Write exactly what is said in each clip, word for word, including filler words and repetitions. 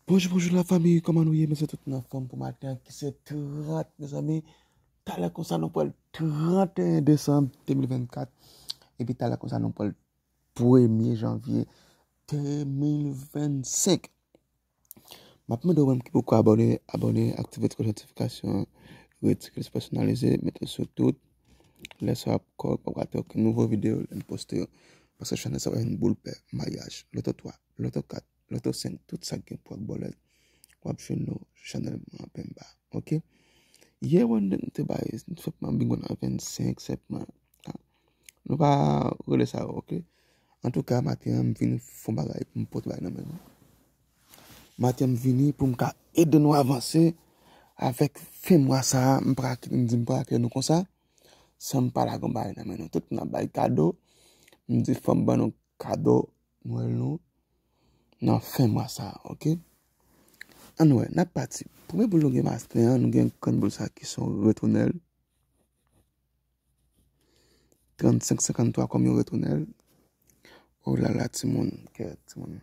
Bonjou, bonjou la fanmi, kòman nou ye? Mwen se tout nan fòm pou maten an ki se trant, mezanmi. Talè konsa nou pral tranteyen desanm de mil vennkat. Epi talè konsa nou pral premye janvye de mil vennsenk. M ap mande ou menm ki poko abòne, abòne, aktive ti klòch notifikasyon an, ret sikil pèsonalize, mete sou tout. Lè sa w ap kò, w ap gate okenn nouvo videyo lè n poste yo. Paske chanèl sa va yon boul pè, mayaj, loto twa, loto kat, loto senk, tout sa k gen pou ak bòlèt. W ap jwenn nou chanèl mwen anpè anba, oke? Yè wè n te bay, n fè pman bingo nan vennsenk septan. Nou pa rele sa yo, oke? Antouka, maten an, m vin fè yon bagay pou m pote bay nan men nou. Maten an, m vini pou m ka ede nou avanse avèk fen mwa sa a. M pa ka kite, m di m pa ka kite nou konsa san m pa lage yon bagay nan men nou. Tout moun ap bay kado. M di fò m ban nou kado Nwèl nou nan fen mwa sa a, oke? Ann wè, n ap pati. Premye boul nou gen maten an, nou gen grenn boul sa ki se yon retounèl. Trannsenk senkanntwa kòm yon retounèl. O la la, timoun, kè, timoun.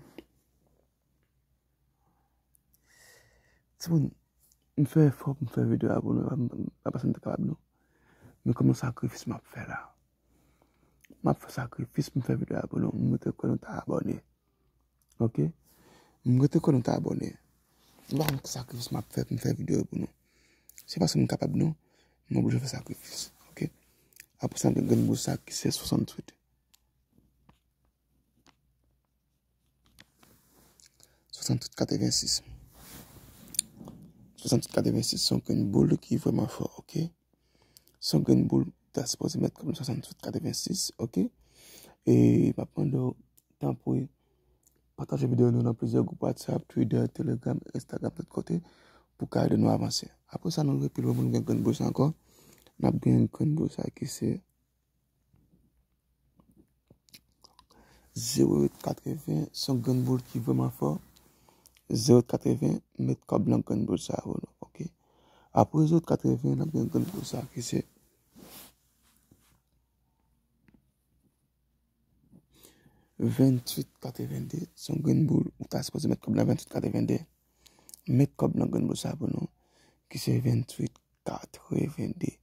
Timoun, m fè efò pou m fè videyo a pou nou, m pa panse m te kapab non. Men kòm yon sakrifis m ap fè la. M ap fè sakrifis pou m fè videyo a pou nou. M rete kwè nou ta abòne. Oke? M rete kwè nou ta abòne. M pa konn ki sakrifis m ap fè pou m fè videyo pou nou. Se paske m kapab non. M oblije fè sakrifis. Oke? Apre sa, gen grenn boul sa ki se swasanntuit. Swasanntuit katrevensis. Swasanntuit katrevensis se yon grenn boul ki vrèman fò, oke? Se yon grenn boul, ta sipoze mèt kòm swasanntuit katrevensis, oke? E m ap mande w, tanpri, pataje videyo nou nan plizyè gwoup WhatsApp, Twitter, Telegram, Instagram, tout kote, pou ka ede nou avanse. Apre sa, nou rive pi lwen pou nou gen grenn boul sa ankò. N ap gen grenn boul sa ki se zewo uit katreven, se yon grenn boul ki vrèman fò. Zewo uit katreven, met kòb nan grenn boul sa a pou nou, oke? Apre zewo uit katreven, n ap gen grenn boul sa a ki se venntuit katrevende, se yon grenn boul, ou ta sipoze met kòb nan venntuit katrevende. Met kòb nan grenn boul sa a pou nou, ki se venntuit katrevende.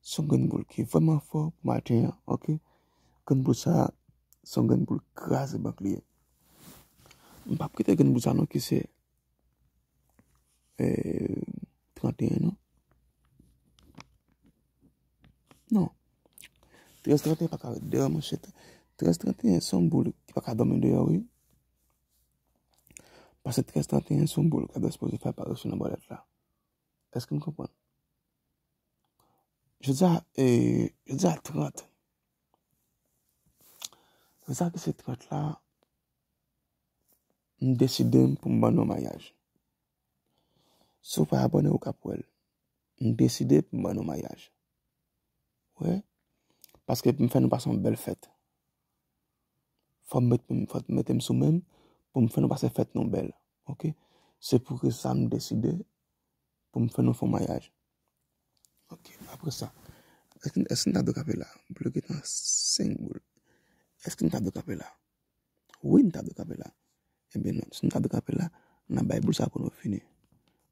Se yon grenn boul ki vrèman fò pou maten an, oke? Grenn boul sa a, se yon grenn boul kraze bank li ye. M p ap kite grenn boul sa a non, ki se, eh, tranteyen non. Non. Trèz tranteyen pa ka ret deyò, monchè. Trèz tranteyen se yon boul ki pa ka dòmi deyò, wi. Paske trèz tranteyen se yon boul ki ta sipoze fè aparisyon nan bòlèt la. Èske n konprann? Jodi a, eh, jodi a trant. Jodi a ki se trant la, m deside m pou m ban nou mayaj. Si w pa abòne, ou ka p wè l. M deside pou m ban nou mayaj. Wi. Paske pou m fè nou pase yon bèl fèt. Fò m met, fò m mete m sou men m pou m fè nou pase fèt nou bèl. Oke? Se pou rezon sa m deside pou m fè nou fè yon mayaj. Oke, apre sa, èske, èske n ta dwe kanpe la? Bloke nan senk boul. Èske n ta dwe kanpe la? Wi, n ta dwe kanpe la. Ebyen non, si n ta dwe kanpe la, n ap bay boul sa pou nou fini.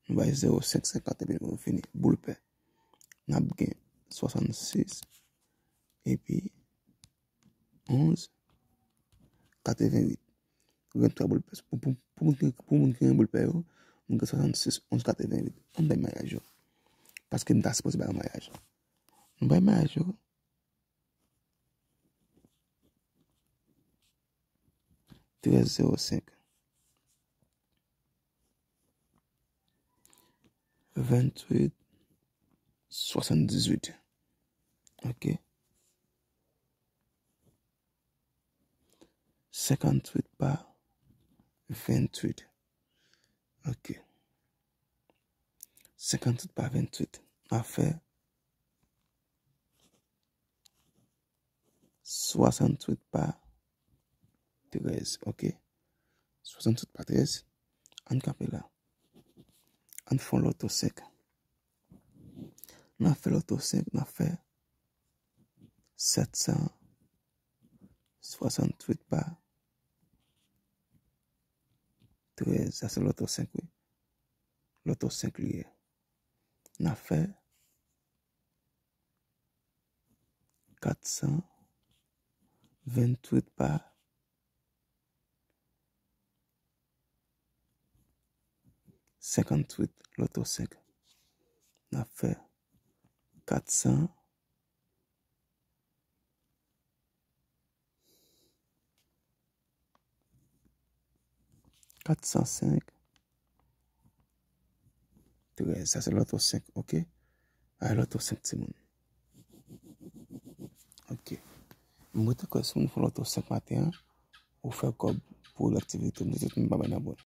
Nou bay zewo senk senkant epi pou nou fini. Boul pè. N ap gen swasannsis epi onz katrevenwit. Gen twa boul pè. Pou, pou, pou moun ki, pou moun ki gen boul pè yo, moun gen swasannsis, onz katrevenwit. Ann bay mayaj yo. Paske m ta sipoze bay mayaj. Nou bay mayaj yo. Trèz zewo senk. Venntuit swasanndizuit. Oke. Senkantuit pa venntuit. Oke. Senkantuit pa venntuit. Afè swasanntuit pa trèz, oke? Swasanntuit pa trèz. Ann kanpe la. Ann fè yon loto senk. N a fè loto senk, n a fè sèt san swasanntuit pa trèz. Sa se loto senk, wi. loto senk li ye. N ap fè kat san venntuit pa senkantuit loto senk. N ap fè kat san kat san senk trèz. Sa se loto senk, ok? A loto senk timoun. Ok. Mwen te kwè si moun fè loto senk maten an, ou fè kòb pou aktivite, mwen te mwen pa bay nan bon.